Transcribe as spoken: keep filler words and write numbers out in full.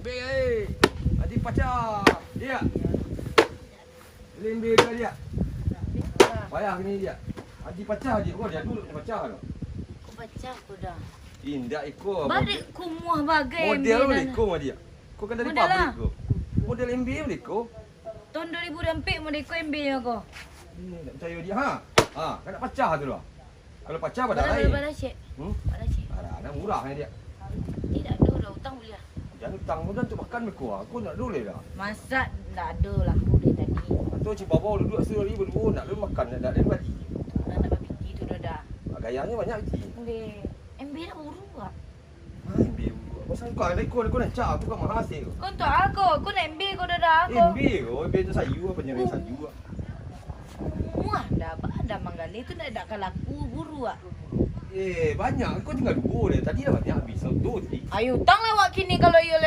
Hei, hei. Adi pacah. Diak. Lembe ka diak. Payah ni diak. Adi pacah diak. Kau diak dulu pacah tu. Kau pacah kau dah. Indak iko. Barik kumuah bagai. Model lembe iko mah diak. Kau kan dari pabrik kau. Model lembe iko. Tahun dua ribu dua puluh empat model iko lembe nyo kau. Ini tak percaya diak ha. Ha, kan nak pacah tu lah. Kalau pacah, pada lain. Pada cek. Hmm? Pada cek. Ada, ada murah ni diak. Tidak ada, dah utang buliah. Jangan utang, kau dah untuk makan beko. Aku nak dulu dah. Masak tak ada laku dari tadi. Atau cik bawa duduk satu hari berdua, nak dulu makan, nak, nak dari pagi. Dah nak babiti tu dah dah. Gayanya banyak biti. Deh, M B nak buru tak? Ha, M B buru. Pasal kau ada ikut, aku nak cak, aku kan mahal sih. Kau untuk aku, aku nak M B kau dah dah aku. M B kau, M B tu sayur apa nyari sayur? Muah dah, apa dah manggaleh tu nak dak ka laku buru ah. Eh, banyak. Kau tinggal dua dah. Tadi dah banyak habis. Satu tadi. Ayo, utang lah awak kini kalau iyo lah.